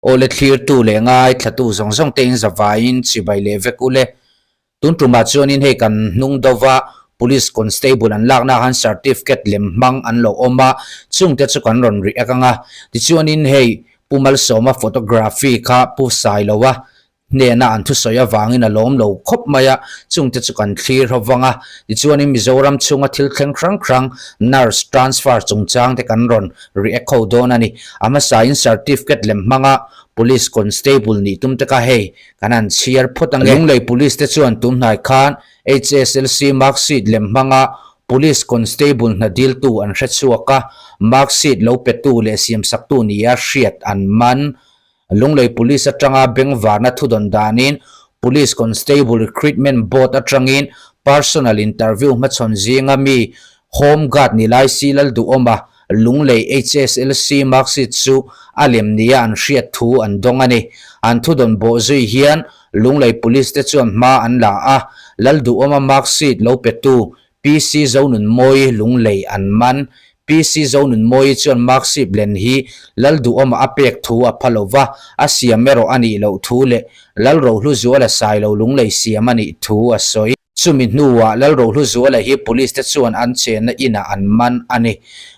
Awle thlirtu leh ngaithlatu zawng zawng te in zavaiin chibai leh vek ule. Tun tumah chuanin hei kan hnung dova Police Constable an lakna ah khan certificate lem hmang an lo awm a, chungte chu kan rawn react ang a. Tichuanin hei Pu Malsawma photography kha Pu Sailoa hnena an thusawi avangin a lawm lo khawp mai a, chungte chu kan thlir ho vang a. Tichuanin Mizoram chhunga thil thleng hrang hrang nurse transfer chungchang te kan rawn react ho dawn a ni. A hmasain certificate lem hmanga Police Constable nih tum te kha hei kan han chhiar phawt ange. Lunglei Police te chuan tunhnai khan HSLC mark sheet lem hmanga Police Constable hna diltu an hre chhuak a, mark sheet lo petu leh siamsaktu nia hriat an man. Lunglei Police atanga bengvarna thudawn danin Police Constable Recruitment Board atangin Personal Interview hmachhawn zinga mi Home Guard ni lai si Lalduhawma Lunglei HSLC marksheet chu a lem nia an hriat thu an dawng a ni. An thudawn bawh zui hian Lunglei Police te chuan hma an la a, Lalduhawma marksheet lo petu PC Zonunmawii Lunglei an man. PC Zonunmawii chuan marksheet len hi Lalduhawma a pek thu a pha lova, a siam erawh a nih loh thu leh Lalrohluzuala Sailo Lunglei siam a nih thu a sawi. Chumi hnuah Lalrohluzuala hi police te chuan an chenna inah an man a ni.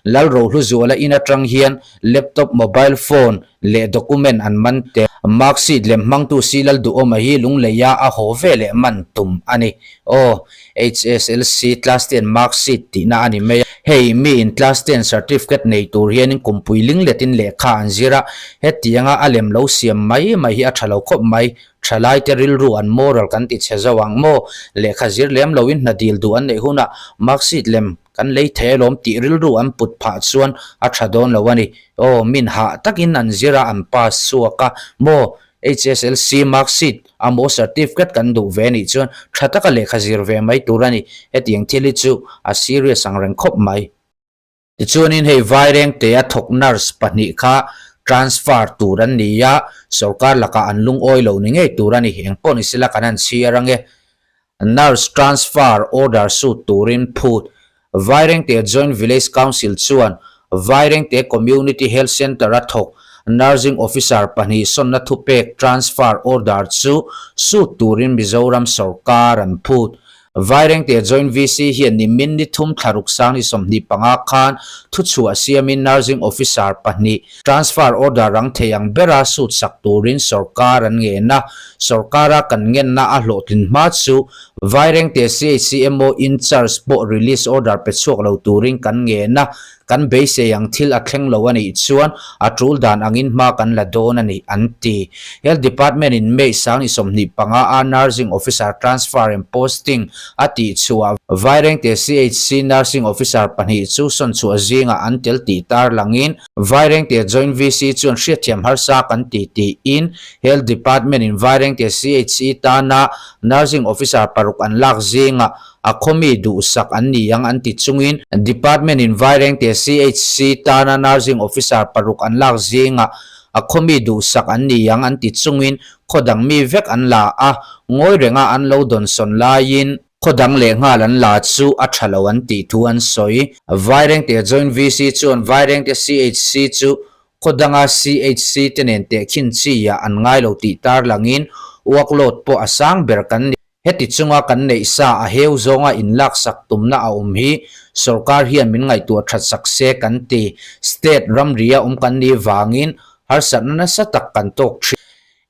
Lalrohluzuala in atang hian laptop, mobile phone leh document an man tel. Marksheet lem hmangtu si Lalduhawma hi Lungleia a haw ve leh man tum a ni. Aw, HSLC class ten marksheet tihna a ni mai a. Hei, miin class ten certificate nei tur hianin kumpui lingletin lehkha an zir a, hetianga a lem lo siam mai mai hi a tha lo khawp mai. Thalaite rilru an moral kan ti chhe zo ang maw? Lehkha zir lem loin hna dil duh an neih hunah marksheet lem kan lei thei alawm tih rilru an put phah chuan a tha dawn lo a ni. Aw, min hah takin an zir a, an pass chhuak a maw? HSLC marksheet a maw certificate kan duh ve nih chuan tha taka lehkha zir ve mai tur a ni. Hetiang thil hi chu a serious ang reng khawp mai. Tichuanin hei Vairengte a thawk nurse pahnih kha transfer tur an ni a, sorkar lakah an lungawi lo ni ngei tur a ni. Engpawh ni sela kan han chhiar ange. Nurse transfer order sut turin phut Vairengte Joint Village Council chuan Vairengte Community Health Centre a thawk Nursing Officer pahnih sawnna thupek transfer order chu sut turin Mizoram sorkar an phut. Vairengte Joint VC hian nimin ni thum thla ruk sang ni 25 khan thuchhuah siamin Nursing Officer pahnih transfer order rang thei ang bera sut sak turin sorkar an ngen a, sorkara kan ngenna a hlawhtlin hma chu Vairengte CHCMO in-charge pawh release order pe chhuak lo turin kan ngen a, Kan beisei ang thil a thleng lo a nih chuan a tul dan angin hma kan la dawn a ni, an ti. Health Department in May sang ni 25 a Nursing Officer Transfer and Posting a tih chhuah Vairengte CHC Nursing Officer pahnih chu sawn chhuah zingah an tel tih tarlangin Vairengte Joint VC chuan hriatthiam harsa kan ti tiin Health Department in Vairengte CHC tana Nursing Officer paruk an lak zingah A khawmi duhsak an ni ang an ti chungin Department in Vairengte CHC tana Nursing Officer paruk an lak zingah a khawmi duhsak an ni ang an ti chungin khaw dang mi vek an la a, ngawi renga an lo dawnsawn laiin khaw dang leh nghal an la chu a tha lo an tih thu an sawi. Vairengte Joint VC chuan Vairengte CHC chu khaw danga CHC te nen tehkhin chi ah an ngai lo tih tarlangin workload pawh a sang ber kan ni. Heti chunga kan neih sa a heu zawnga inlaksak tumna a awm hi sorkar hian min ngaihtuah that sak se kan ti. State ramria awm kan nih vangin harsatna nasa tak kan tawk thin.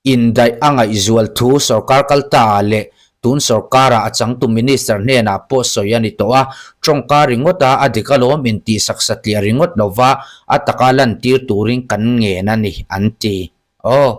Indaih a ngaihzual thu sorkar kal ta ah leh tun sorkara a changtu minister hnenah pawh sawi a ni tawh a, tawngka ringawt a a dik alawm intihsak satliah ringawt lova a taka lantir turin kan ngen a ni, an ti. Aw,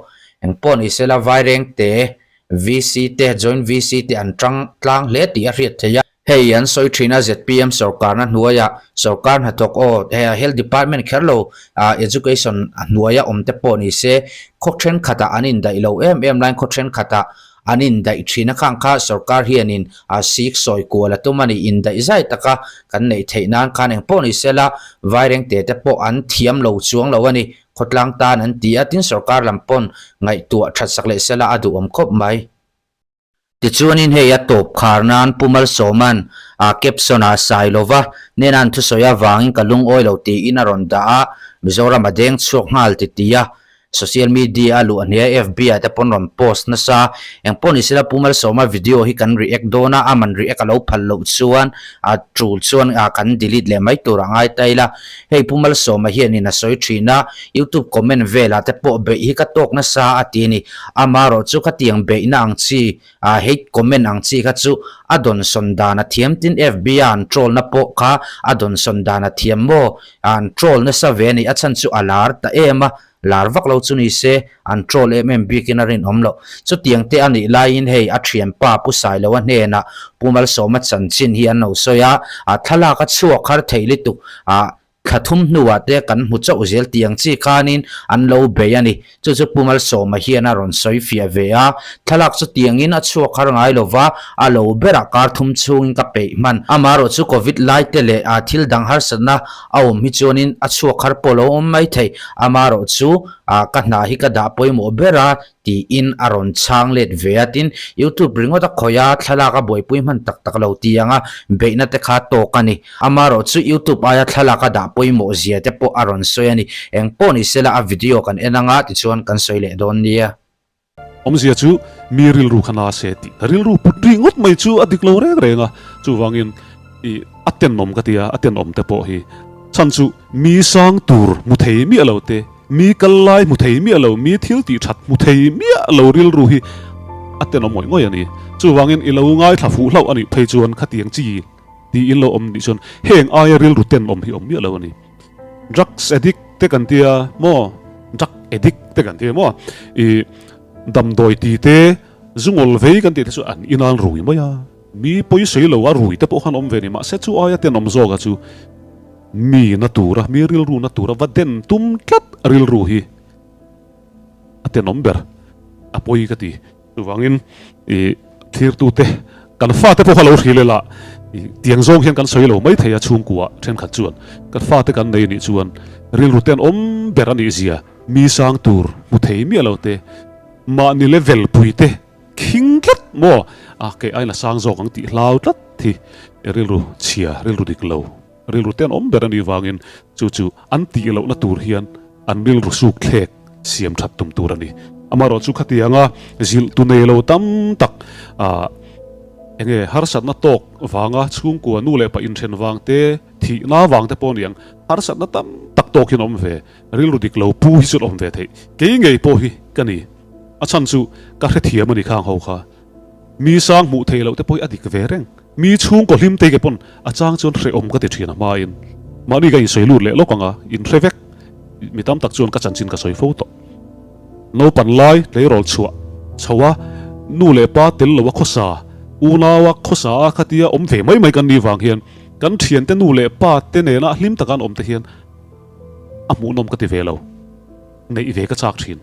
engpawh ni sela Vairengte VC te, Joint VC te an tang tlang hle tih a hriat theih a. Hei an sawi thin a zpm sorkarna hnuaiah sorkar hnathawk aw he Health Department kher lo ah Education a hnuaia awm te pawh ni se khaw thenkhatah an indaih lo em em laiin khaw thenkhatah an indaih thin a khang kha sorkar hianin a sik sawi kual a tum a ni. Indaih zai taka kan neih theih nan khan engpawh ni sela Vairengte te pawh an thiam lo chuang lo a ni. Khawtlang tan an ti a, tin sorkar lam pawn ngaihtuah that sak leh sela a duhawm khawp mai. Tichuanin hei a tawp khar nan Pu Malsawma'n a caption ah sai lova nena an thusawi avangin ka lungawi lo tiin a rawn dah a, Mizoram a deng chhuak nghal ti ti a. Social media a luh ania FB ah te pawn rawn post nasa. Engpawh ni sela Pu Malsawma video hi kan react dawn a, aman react a lo phal loh chuan a tul chuan kan delete leh mai tur a ngai ta ila. Hei Pu Malsawma hianin a sawi thin a, YouTube comment velah te pawh beih hi ka tawk nasa a ti a ni. Amaherawh chu khatiang beihna ang chi A hate comment ang chi kha chu a dawnsawn dan a thiam tin FB a an troll na pawh kha a dawnsawn dan a thiam maw? An troll nasa ve a ni, a chhan chu a lar ta em a, lar vak lo chu ni se an troll em em bikin a rinawm loh. Chutiang te a nih laiin hei a thianpa Pu Sailoa hnenah Pu Malsawma chanchin hi an lo sawi a, a thlalak a chhuak har thei lutuk a, Thla thum hnuah te kan hmu chauh zel tih ang chi khanin an lo bei a ni. Chu chu Pu Malsawma hian a rawn sawi fiah ve a. Thlalak chu tiangin a chhuak har ngai lo va, a lo berah kar thum chhungin ka peih hman. Amaherawh chu Covid lai te leh a thil dang harsatna a awm hi chuanin a chhuak har pawh lo awm mai thei. Amaherawh chu ka hna hi ka dah pawimawh ber a tiin a rawn chhang let ve a, tin, YouTube ringawt a khawih a, thlalak a buaipui hman tak tak lo tih anga beihna te kha tawk a ni. Amaherawh chu YouTube aia thlalak a dah pawimawh zia te pawh a rawn sawi a ni. Eng pawh ni sela a video kan en anga tichuan kan sawi leh dawn nia. Awmzia chu mi rilru kha na se tih rilru put ri ngawt mai chu a dik lo reng reng a, chuvangin i a tenawm ka tia, a tenawm te pawh hi chhan chu mi sang tur hmu thei miah lo te, Mi kal lai hmu thei miah lo, mi thil tih that hmu thei miah lo rilru hi a tenawm ngawih ngawih a ni. Chuvangin i lo ngaithla fuh hlauh a nih phei chuan khatiang chi tiin lo awm nih chuan heng aia rilru tenawm hi awm miah lo a ni. Drugs addict te kan tia maw? Drug addict te kan tia maw? I damdawi ti te, zungawl vei kan tih te chu an inan rui mai a. Mi pawisawi lo a rui te pawh khan awm ve a ni. Mahse chu aia tenawm zawk a chu. Mi na tura, mi rilru na tura va den tum tlat rilru hi a tenawm ber, a pawi ka ti. Chuvangin i thirtute kan fate pawh kha lo hril ila, i tiang zawng hian kan sawi lo mai thei a chhungkua thenkhat chuan kan fate kan nei anih chuan rilru tenawm ber anih zia mi sang tur hmu thei miah lo te, mahni level pui te Khing tlat maw? A kei ain a sang zawk ang tih hlau tlat hi rilru chhia, rilru dik lo, rilru tenawm ber a nih vangin chu chu an tih lohna tur hian an rilru suk thlek siam that tum tur a ni. Amaherawh chu khatianga zilh tu nei lo tam tak ah enge harsatna tawk vanga chhungkua nu leh pa inthen vang te, thihna vang te pawh a ni ang, harsatna tam tak tawk hian awm ve, rilru dik lo pu hi chu an awm ve theih. Kei ngei pawh hi ka ni. A chhan chu ka hrethiam a ni khang ho kha. Mi sang hmuh theih loh te pawh hi a dik ve reng. Mi chhungkaw hlim te ke pawn a chang chuan hrehawm ka ti thin a hmain. Mahni ka insawi lut leh lawk ang a, in hre vek. Mi tam tak chuan ka chanchin ka sawi fo tawh. Naupan lai tleirawl chhuah chho a, nu leh pa tel lo a khawsa, unau a khawsa a khatia awm ve mai mai kan nih vang hian kan thiante nu leh pa te nena hlim taka an awm te hian a hmuhnawm ka ti ve lo. Neih ve ka chak thin.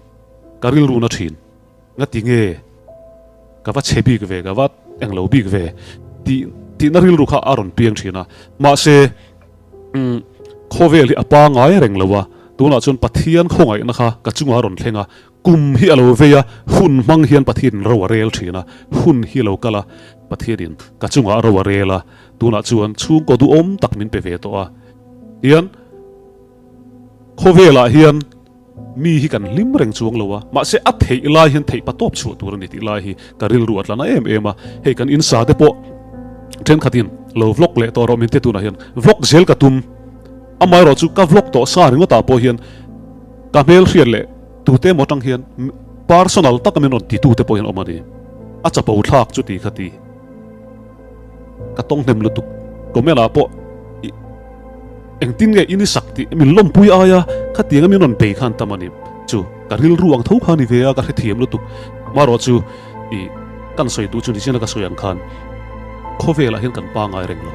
Ka rilru na thin. Ngati nge ka va chhe bik ve, ka va englo bik ve tih tihna rilru kha a rawn piang thin a. Mahse, umm, khawvel hi a pangai reng lo a, tunah chuan Pathian khawngaihna kha ka chungah a rawn thleng a, kum hi a lo vei a, hun hmang hian Pathianin ro a rel thin a, hun hi a lo kal a, Pathianin ka chungah ro a rel a, tunah chuan chhungkaw duhawm tak min pe ve tawh a. Tihian khawvelah hian. Mi hi kan hlim reng chuang lo a, mahse a theih lai hian theih pa tawp chhuah tur a ni tih lai hi ka rilru a tlana em em a. Hei kan insa te pawh thenkhatin lo vlog leh tawh rawh min ti tunah hian vlog zel ka tum. Amaherawh chu ka vlog tawh sa ringawtah pawh hian ka hmel hriat leh tute emaw atang hian personal taka min rawn titu te pawh hian awm a ni. A chapo thlak chu ti kha ti. Ka tawng hnem lutuk. Comment ah pawh i engtin nge in i sak tih min lawmpui aia khatianga min rawn bei khan tam a ni. Chu ka rilru ang tho kha ni ve a, ka hrethiam lutuk. Marawh chu i kan sawi duh chu nichina ka sawi ang khan khawvelah hian kan pangai reng lo.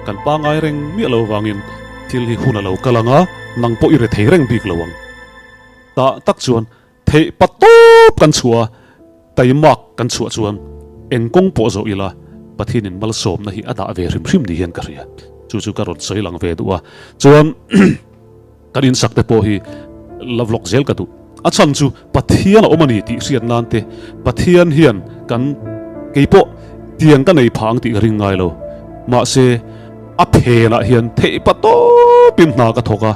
Kan pangai reng miah lo vangin thil hi hun a lo kal ang a, nang pawh i re thei reng bik lo ang. Tah tak chuan Theih pa tawp kan chhuah a, taimak kan chhuah chuan eng kawng pawh zawh ila Pathianin malsawmna hi a dah ve hrim hrim ni hian ka hria. Chu chu ka rawn sawi lang ve duh a. Chuan kan insak te pawh hi la vlog zel ka duh. A chhan chu Pathian a awm a ni tih hriat nan te Pathian hian kan kei pawh tiang ka nei phah ang tih ka ring ngai lo. Mahse a phenah hian theih pa tawpin hna ka thawk a.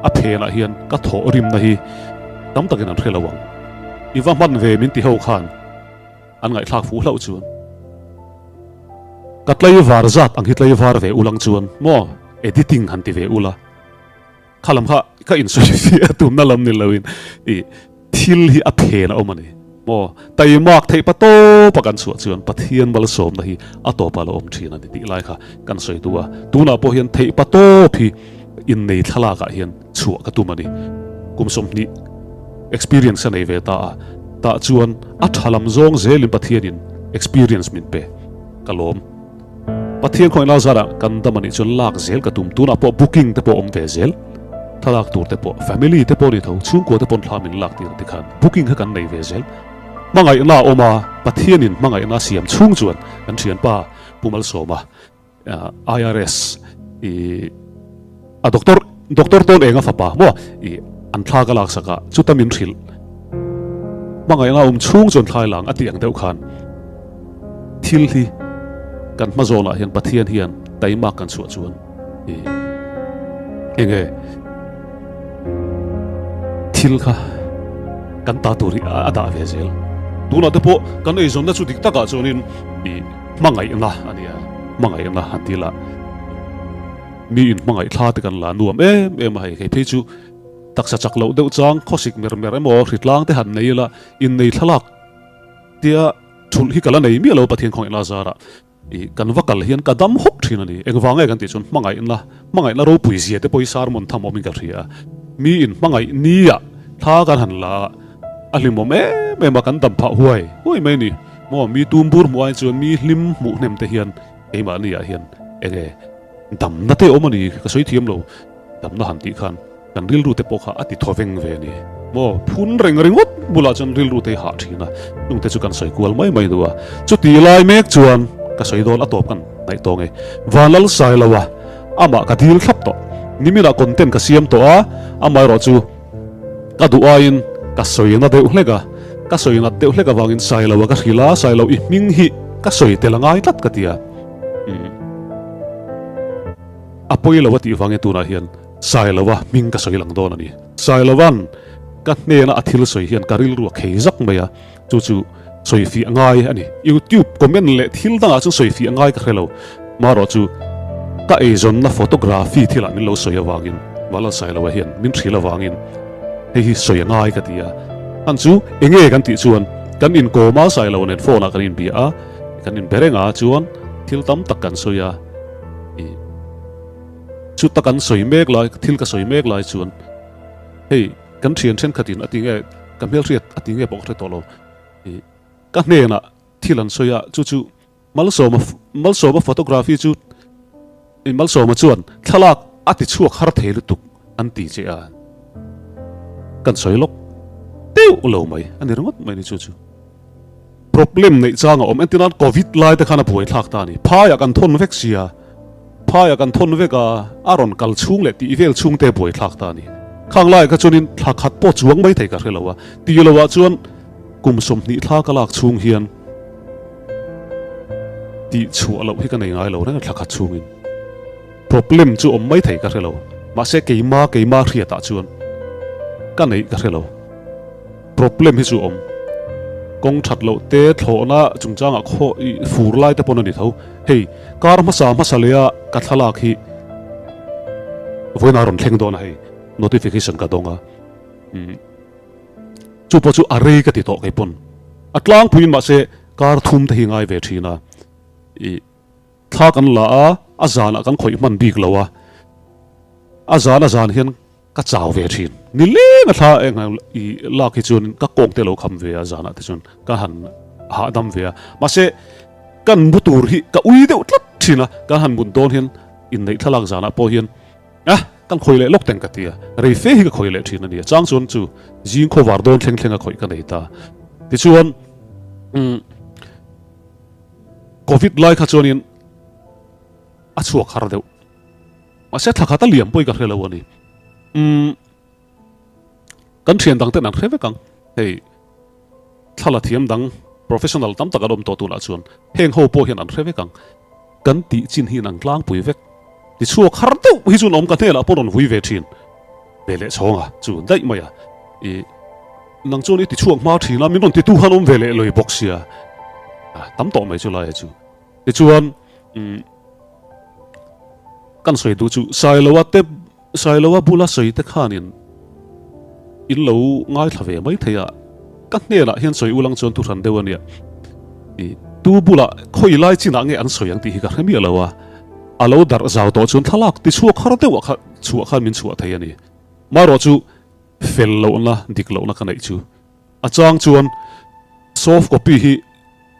A phenah hian ka thawh rimna hi. Tam takin an hre lo ang. I va hman ve min ti ho khan an ngaihthlak fuh hlauh chuan. Ka tlaivar zat ang hi tlaivar ve ulang chuan maw editing han ti ve ula. Kha lam kha ka insawi fiah a tumna lam ni loin i thil hi a phen a awm a ni. Maw taimak theih pa tawpa kan chhuah chuan Pathian malsawmna hi a tawpah lo awm thin a ni tih lai kha kan sawi duh a. Tunah pawh hian theih pa tawp hi innei thlalakah hian chhuah ka tum a ni. Kum 20 experience a nei ve ta a, tah chuan a tha lam zawng zelin Pathianin experience min pe ka lawm. Pathian khawngaih lai zarah kan dam a nih chuan lak zel ka tum. Tunah pawh booking te pawh awm ve zel. Thlalak tur te pawh, family te pawh a ni tho, chhungkua te pawn thla min lak tir ti khan booking kha kan nei ve zel. Hmangaihna a awm a, Pathianin hmangaihna a siam chhung chuan kan thianpa Pu Malsawma IRS i A doctor doctor tawn eng a fapa maw i an thla ka laksak a chuta min hrilh hmangaihna awm chhung chuan thlai lang a tih ang deuh khan thil hi kan hma zawnah hian Pathian hian taimak kan chhuah chuan i enge thil kha kan ta tur hi a dah ve zel tunah te pawh kan eizawnna chu dik takah chuanin i hmangaihna a nia hmangaihna han ti lah. Mi in hmangaih thla te kan la nuam em em a hei, hei phei chu taksa chak loh deuh chang khawsik mer mer emaw hritlang te han nei ila innei thlalak tia thulh hi ka la nei miah lo Pathian khawngaih la zarah ih kan va kal hian ka dam hawk thin a ni, engvang nge kan tih chuan hmangaihna hmangaihna ropui zia te pawh hi sermon tham awmin ka hria a, mi in hmangaih nia thla kan han la a a hlimawm em em a kan dam phah huai huai mai a ni maw mi tum bur hmuh ai chuan mi hlim hmuh hnem te hian keimahni ah hian enge damna te awm a ni ka sawi thiam lo damna han tih khan kan rilru te pawh kha a ti thaw veng ve a ni maw phun reng ringawt bulah chuan rilru te hi hah thin a chung te chu kan sawi kual mai mai duh a chuti lai mek chuan ka sawi dawn a tawp kan hnaih tawng e Vanlal Sailoa amah ka dil thlap tawh niminah content ka siam tawh a amaherawh chu Ka duh aiin ka sawi na deuh hlek a, ka sawi nat deuh hlek avangin Sailo a ka hrilh a, Sailo i hming hi ka sawi tel a ngai tlat ka ti a. Umm. A pawi lo a tih vangin tunah hian Sailo a hming ka sawi lang dawn a ni. Sailova'n ka hnena a thil sawi hian ka rilru a khei zak mai a, Chu chu sawi fiah ngai a ni. YouTube comment leh thil dangah chuan sawi fiah ngai ka hre lo. Marawh chu ka eizawnna photography thilah min lo sawi avangin Valalsailoa hian min hrilh avangin hei hi sawi a ngai ka ti a. Hman chu enge kan tih chuan kan inkawm a, Sailoa nen phone ah kan inbia a, kan inbe reng a chuan thil tam tak kan sawi a. Ih chuta kan sawi mek lai thil ka sawi mek lai chuan hei Kan thian thenkhatin a ti nge, ka hmelhriat a ti nge pawh ka hre tawh lo. Ih, ka hnenah thil an sawi a, chu chu Malsawma, Malsawma photography chu ih Malsawma chuan thlalak a ti chhuak har thei lutuk an ti che a, kan sawi lawk deuh lo mai a ni ringawt mai ni chu chu. Problem neih chang a awm. Entir nan Covid lai te khan a buaithlak ta a ni. Phaiah kan thawn vek sia, phaiah kan thawn vek a, a rawn kal chhung leh tih vel chhung te a buaithlak ta a ni. Khang laiah kha chuanin thla khat pawh chuang mai thei ka hre lo a, tih loah chuan kum 20 thla ka lak chhung hian tih chhuah loh hi ka nei ngai lo reng a thla khat chhungin. Problem chu awm mai thei ka hre lo. Mahse keima keima hriatah chuan ka neih ka hre lo. Problem hi chu awm. Kawng that loh te thlawhna chungchangah khaw i fur lai te pawn a ni tho. Hei, kar hmasa hmasa leh a ka thlalak hi vawiin a rawn thleng dawn a hei, notification ka dawng a. Umm chu pawh chu a rei ka ti tawh kei pawn. A tlangpuiin mahse kar thum te hi ngai ve thin a. I thla kan la a, a zanah kan khawih hman bik lo a. A zan a zan hian Ka chau ve thin. Ni leng a thla eng i lak hi chuan ka kawng te lo kham ve a zanah te chuan ka han hahdam ve a. Mahse kan mu tur hi ka ui deuh tlat thin a, kan han mut dawn hian inneih thlalak zanah pawh hian ah kan khawi leh lawk teng ka ti a, rei fe hi ka khawi leh thin a ni a. Chang chuan chu zing khawvar dawn thleng thleng a khawih ka nei ta. Tichuan umm Covid lai kha chuanin a chhuak har deuh. Mahse thla khat a liam pawh i ka hre lo a ni. Umm kan thian dang ten an hre vek ang. Hei thla la thiam dang professional tam tak an awm tawh tunah chuan heng ho pawh hian an hre vek ang. Kan tih chin hi an tlangpui vek. Tichhuak har deuh hi chuan awm ka hnenah pawh rawn vui ve thin. Ve leh chhawng a chu daih mai a. Ih. Nang chuan i ti chhuak hma thin a, min rawn titu khan awm ve leh loi bawk sia. Tam tawh mai chu laia chu. Tichuan kan sawi duh chu Sailoa te Sailoa bula sawi te khanin in lo ngaithla ve mai thei a, ka hnenah hian sawi ulang chuan thu hran deuh a nia. Tu bulah khawi lai chinah nge an sawi ang tih hi ka hre miah lo a, a lo darh zau tawh chuan thlalak ti chhuak har deuh ah kha chhuah khan min chhuah thei a ni. Marawh chu fel lohna dik lohna ka neih chu a chang chuan soft copy hi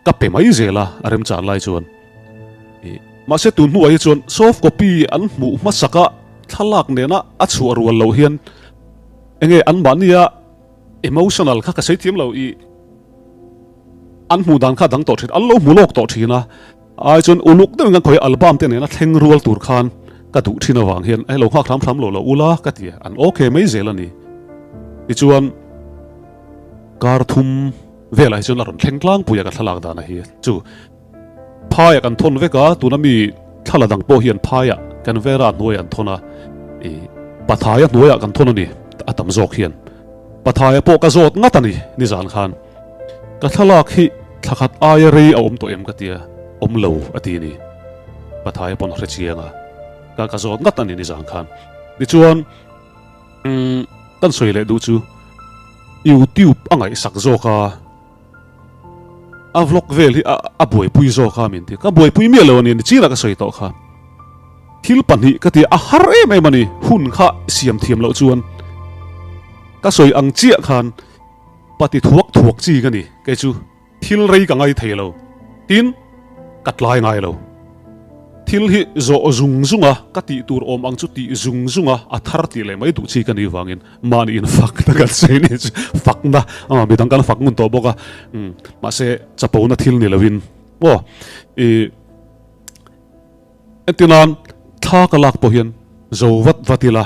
ka pe mai zel a, a remchan lai chuan. Mahse tun hnuah hi chuan soft copy an hmuh hmasak a thlalak nena a chhuah rual loh hian enge anmahnia emotional kha ka sawi thiam lo i an hmuh dan kha a dang tawh thin, an lo hmu lawk tawh thin a, ai chuan uluk deuhin kan khawi album te nena thleng rual tur khan ka duh thin avang hian hei lo nghak hram hram lo lo ula ka ti a, an okay mai zel a ni. Tichuan kar thum velah hi chuan a rawn thleng tlangpui a ka thlalak dan a hi chu phaiah kan thawn vek a, tuna mi thla la dang pawh hian phaiah Canberra hnuaiah an thawn a, ih Pathaia hnuaiah kan thawn a ni a tam zawk hian. Pathaia pawh ka zawt ngat a ni nizan khan. Ka thlalak hi thla khat aia rei a awm tawh em ka tia, awm lo a ti a ni. Pathaia pawn a hre chiang a, ka ka zawt ngat a ni nizan khan. Tichuan umm kan sawi leh duh chu YouTube a ngaihsak zawk a, a vlog vel hi a buaipui zawk a min ti. Ka buaipui miah lo a ni, nichinah ka sawi tawh kha. Thil pahnih ka ti a har em em a ni, hun kha siam thiam loh chuan ka sawi ang chiah khan pati thuak thuak chi ka ni, kei chu thil rei ka ngai thei lo, tin ka tlai ngai lo. Thil hi zawh zung zung a, ka tih tur awm ang chu tih zung zung a, a thar tih leh mai duh chi ka nih vangin mahni in fakna kan sawi ni chu fakna a midang kan fak ngun tawh bawk a, mahse chapona thil ni lovin maw ih. Entir nan thla ka lak pawh hian zo vat vat ila,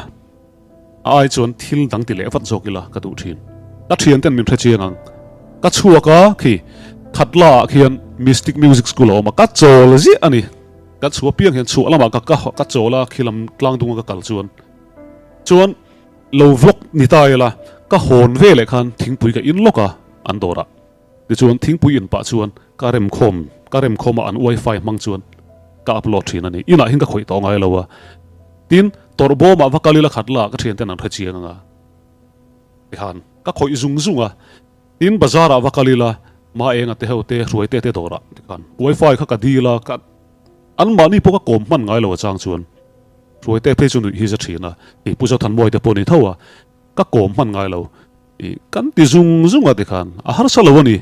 a ai chuan thil dang ti leh vat zawk ila ka duh thin. Ka thian ten min hre chiang ang. Ka chhuak a, khi Khatla ah khian Mystic Music School a awm a, ka chawl ziah a ni. Ka chhuah piang hian chhuah lamah ka ka chawl a, khi lam tlang dunga ka kal chuan chuan lo vlog ni ta ila, ka hawn ve leh khan thingpui ka in lawk a an dawrah. Tichuan thingpui in pah chuan ka remkhawm ka remkhawm a an wifi hmang chuan ka upload thin a ni. Inah hian ka khawih tawh ngai lo a. Tin, tawrh bawmah va kal ila khat la ka thian ten an hre chiang anga tikhan ka khawih zung zung a. Tin, bazar ah va kal ila ma enga te ho te hruai te te dawrah tikhan wifi kha ka dil a ka anmahni pawh ka kawm hman ngai lo a chang chuan hruai te phei chu nuih hi za thin a. Hei Pu Zothanmuai te pawh ni tho a. Ka kawm hman ngai lo. I kan ti zung zung a tikhan a harsa lo a ni.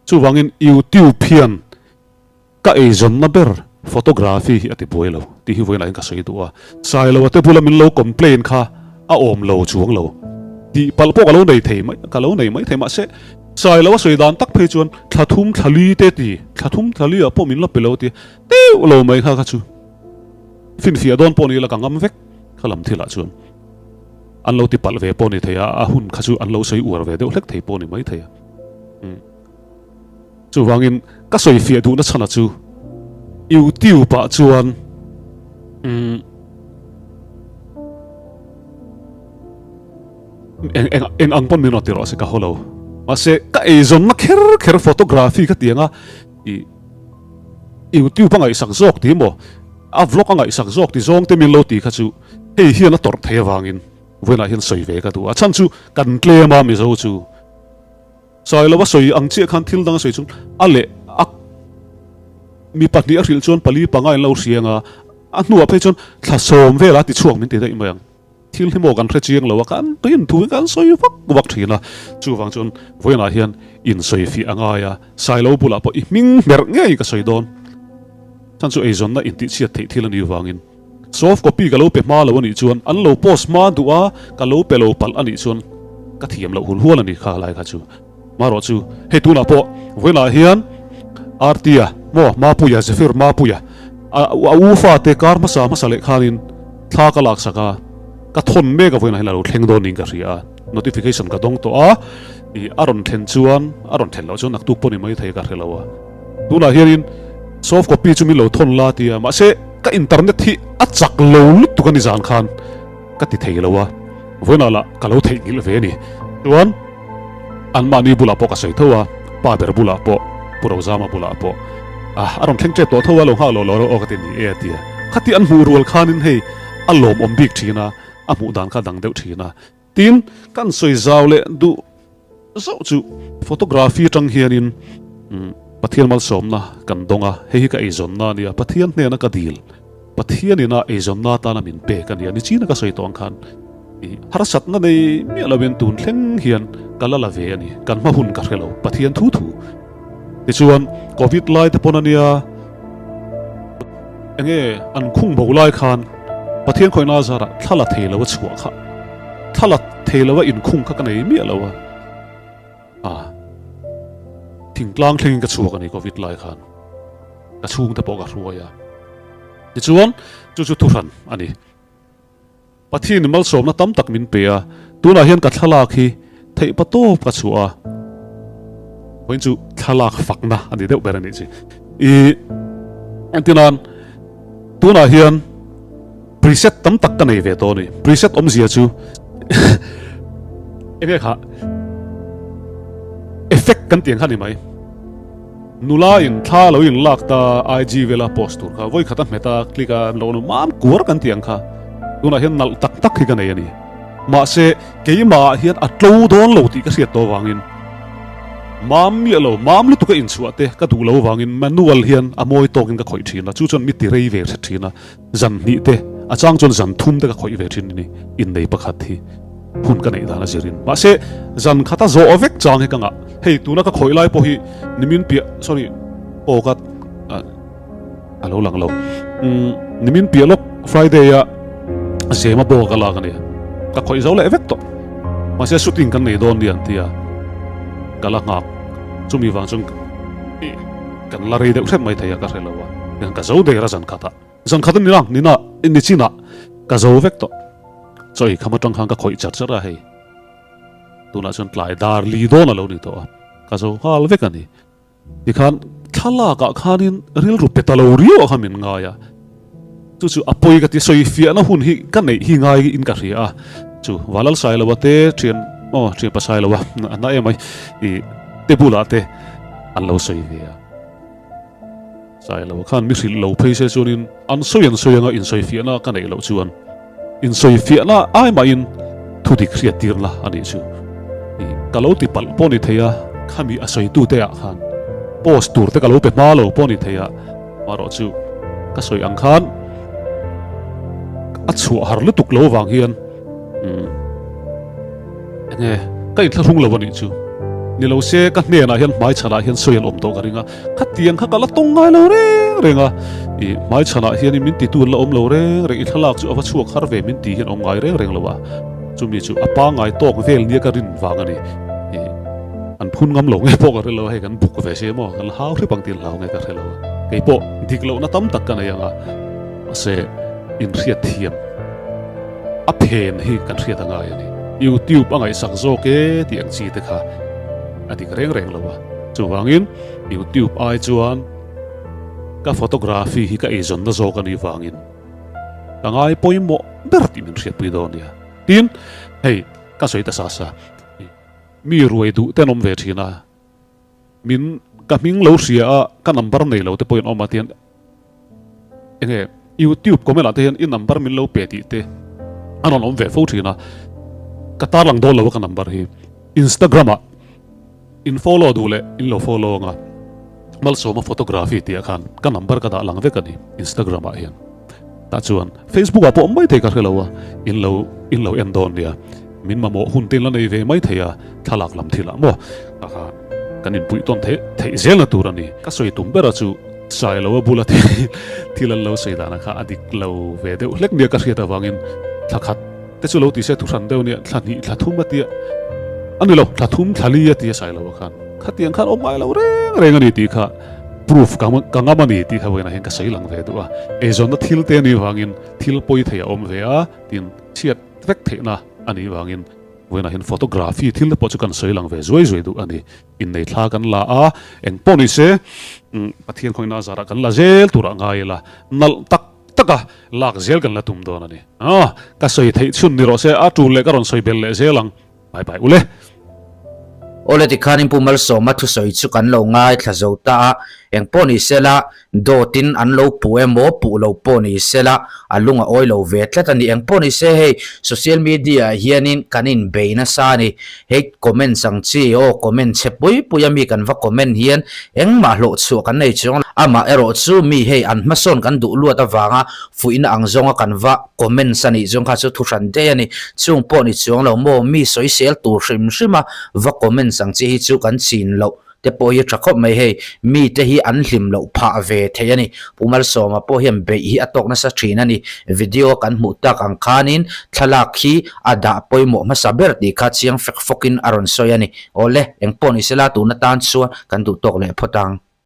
Chuvangin YouTube hian ka eizawnna ber photography hi a ti buai lo tih hi vawiinah hian ka sawi duh a. Sailoa te bula min lo complain kha a awm lo chuang lo. Tih palh pawh ka lo nei thei mai ka lo nei mai thei mahse Sailoa sawi dan tak phei chuan thla thum thla li te ti thla thum thla li ah pawh min la pe lo ti deuh lo mai kha kha chu finfiah dawn pawh ni ila ka ngam vek kha lam thilah chuan. An lo ti palh ve pawh ni thei a, a hun kha chu an lo sawi uar ve deuh hlek thei pawh ni mai thei a. Umm. Chuvangin ka sawi fiah duhna chhana chu YouTube ah chuan umm eng eng eng ang pawn min rawn ti rawh se ka haw lo. Mahse ka eizawnna kher kher photography ka ti ang a, ih YouTube a ngaihsak zawk ti maw, a vlog a ngaihsak zawk ti zawng te min lo ti kha chu Hei hian a tawrh thei avangin vawiinah hian sawi ve ka duh a, chhan chu kan tlem a Mizo chu sawi lo a sawi ang chiah khan thil dang a sawi chung a leh a mi pahnih a hrilh chuan pali panga in lo hriang a, a hnuah phei chuan thla sawm velah ti chhuak min ti daih mai ang. Thil hi maw kan hre chiang lo a, kan tuin thu hi kan sawi vak vak thin a, chuvang chuan vawiinah hian insawi fiah a ngai a, Sailo bulah pawh i hming hmerh ngei ka sawi dawn, chhan chu eizawnna intihchhiat theih thil a nih vangin. Soft copy ka lo pe hma lo anih chuan an lo post hma duh a, ka lo pe lo palh anih chuan ka thiam loh hul hual a ni kha lai kha chu. Marawh chu hei tunah pawh vawiinah hian Artia maw Mapuia Zephyr Mapuia a a u fate kar hmasa hmasa leh khanin thla ka laksak a, ka thawn mek a vawiinah hian a lo thleng dawn niin ka hria a, notification ka dawng tawh a, ih a rawn thlen chuan a rawn thlen loh chuan naktuk pawh ni maithei ka hre lo a. Tunah hianin soft copy chu min lo thawn la tia mahse ka internet hi a chak lo lutuk a ni zan khan ka ti thei lo a, vawiinah lah ka lo theihnghilh ve a ni. Chuan. Anmahni bulah pawh ka sawi tho a, pa ber bulah pawh, Pu Rozama bulah pawh. Ah, a rawn thleng tep tawh tho a, lo nghak lo lo rawh aw ka ti ni e a ti a. Khati an hmuh rual khanin hei a lawmawm bik thin a, a hmuh dan kha a dang deuh thin a. Tin, kan sawi zau leh duh zauh chu photography atang hianin Pathian malsawmna kan dawng a, hei hi ka eizawnna a nia, Pathian hnena ka dil, Pathian ina eizawnna atana min pek a nia, nichina ka sawi tawh ang khan i harsatna nei miah loin tun thleng hian ka la la ve a ni, kan hma hun ka hre lo, Pathian thu thu. Tichuan, Covid lai te pawn a nia, enge an khung bo lai khan Pathian khawihna zarah thla la thei lo a chhuah kha, thla la thei lo a inkhung kha ka nei miah lo a, a thingtlang thlengin ka chhuak a ni Covid lai khan, ka chhungte pawh ka hruai a. Tichuan, chu chu thuhran a ni. Pathian in malsawmna tam tak min pe a, tunah hian ka thlalak hi theih pa tawp ka chhuah a, vawiin chu thlalak fakna a ni deuh ber a nih chi. I engtinan tunah hian preset tam tak ka nei ve tawh a ni, preset awmzia chu enge kha effect kan tih ang kha a ni mai. Nula in thla lo in lak ta IG vela post tur kha vawi khat a hmet a click a lo nu mam kuar kan tih ang kha tunah hian nalh tak tak hi ka nei a ni. Mahse keimah ah hian a tlo dawn lo tih ka hriat tawh vangin mam miah lo mam lutuk a inchhuah te ka duh lo vangin manual hian a mawi tawkin ka khawih thin a chu chuan mi ti rei ve hret thin a zan hnih te a chang chuan zan thum te ka khawih ve thin a ni innei pakhat hi. Hun ka neih dan a zirin. Mahse, zan khata zawh vek chang hi ka ngah. Hei, tuna ka khawih lai pawh hi nimin piah, sorry, aw ka a lo lang lo. Umm, nimin piah lawk Friday a Zema bawk ka lak a ni. Ka khawih zo leh vek tawh. Mahse, shooting kan nei dawn ni an ti a, ka la nghak. Chumi vang chuan kan la rei deuh hrep mai thei a ka hre lo a. Ka zo der a zan khatah. Zan khat a ni ang, nina ni chinah ka zo vek tawh. Chaw ei kham atang khan ka khawih char char a hei. Tunah chuan tlai dar li dawn a lo ni tawh a, ka zo nghal vek a ni. Tikhan thlalak ah khanin rilru pe ta lo riau ah khan min ngai a, chu chu a pawi ka ti sawi fiahna hun hi ka neih hi ngai in ka hria a, chu Valal Sailoa te thian aw thian pa Sailoa a na em mai i te bulah te an lo sawi ve a. Sailo khan mi hrilh lo phei se chuanin an sawi an sawi anga insawifiahna ka neih loh chuan insawifiahna ai mahin thu dik hriat tirna a nih chu. I ka lo ti palh pawh ni thei a, khami a sawitute ah khan post tur te ka lo pe hma lo pawh ni thei a, marawh chu ka sawi ang khan a chhuah har lutuk lo vang hian umm enge ka inthlahrung lo a nih chu. Ni lo se ka hnenah hian hmaichhanah hian sawi an awm tawh ka ring a. Khatiang kha ka la tawng ngai lo reng reng a, i hmaichhanah hianin min titu an la awm lo reng reng, i thlalak chu a va chhuak har ve min ti hian awm ngai reng reng lo a, chumi chu a pangngai tawk vel nia ka rin vang a ni, i an phun ngam lo nge pawh ka hre lo a, hei kan buk ve se maw, kan la hau hrep ang tih an hlau nge ka hre lo a, kei pawh dik lohna tam tak ka nei ang a, mahse inhriat thiam a phen hi kan hriat a ngai a ni, YouTube a ngaihsak zawk e tih ang chi te kha a dik reng reng lo a, chuvangin. YouTube ai chuan ka photography hi ka eizawnna zawk a nih vangin ka ngai pawimawh ber tih min hriatpui dawn nia. Tin, hei ka sawi ta sa sa, mi ruai duh te an awm ve thin a, min ka hming lo hria a, ka number nei lo te pawhin awm a tian enge YouTube comment ah te hian i number min lo pe tih te an rawn awm ve fo thin a, ka tarlang dawn lo a ka number hi Instagram ah. In follow duh leh in lo follow anga Malsawma photography tih ah khan ka number ka dah lang vek a ni Instagram ah hian. Tah chuan Facebook ah pawh awm mai thei ka hre lo a, in lo in lo en dawn nia. Min mamawh hun te in la nei ve mai thei a, thlalak lam thil ah maw ka kha kan inpuih tawn theih theih zel na tur a ni. Ka sawi tum ber a chu Sailoa bula thil thil an lo sawi dan ah kha a dik lo ve deuh hlek nia ka hriat avangin thla khat Te chu lo ti se thuhran deuh nia, thla hnih thla thum a tia a ni lo, thla thum thla li a ti a sai lo a khan khatiang khan awm ngai lo reng reng a ni tih kha proof ka ka ngam a ni tih kha vawiinah hian ka sawi lang ve duh a, eizawnna thil te a nih vangin thil pawi thei a awm ve a, tin chhiat vek theihna a nih vangin vawiinah hian photography thil te pawh chu kan sawi lang ve zuai zuai duh a ni, innei thla kan la a, eng pawh ni se Pathian khawihna zarah kan la zel turah ngai ila nalh tak taka lak zel kan la tum dawn a ni. Aw, ka sawi theih chhun ni rawh se, a tul leh ka rawn sawi bel leh zel ang. Bye bye ule. Awle tikhanin Pu Malsawma thusawi chu kan lo ngaithla zo ta a, engpawh ni sela dawtin an lo puh emaw puh lo pawh ni sela a lung a awi lo ve tlat a ni. Engpawh ni se hei social media ah hianin kan inbei nasa a ni. Hei comments ang chi aw comment chhe pui pui a mi kan va comment hian engmah hlawh chhuah kan nei chuang lo. Amah erawh chu mi hei an hmasawn kan duh luat avanga fuihna ang zawnga kan va comments a nih chuan kha chu thu hran daih a ni. Chung pawh ni chuang lo maw mi sawisel tur hrim hrim a va comments ang chi hi chu kan chin loh te pawh hi a tha khawp mai hei. Mi te hi an hlim loh phah ve thei a ni. Pu Malsawma pawh hian beih hi a tawk nasa thin a ni. Video kan hmuh tak ang khanin thlalak hi a dah pawimawh hmasa ber tih kha chiang fek fawkin a rawn sawi a ni. Awle, engpawh ni sela tun atan chuan kan duh tawk leh phawt ang.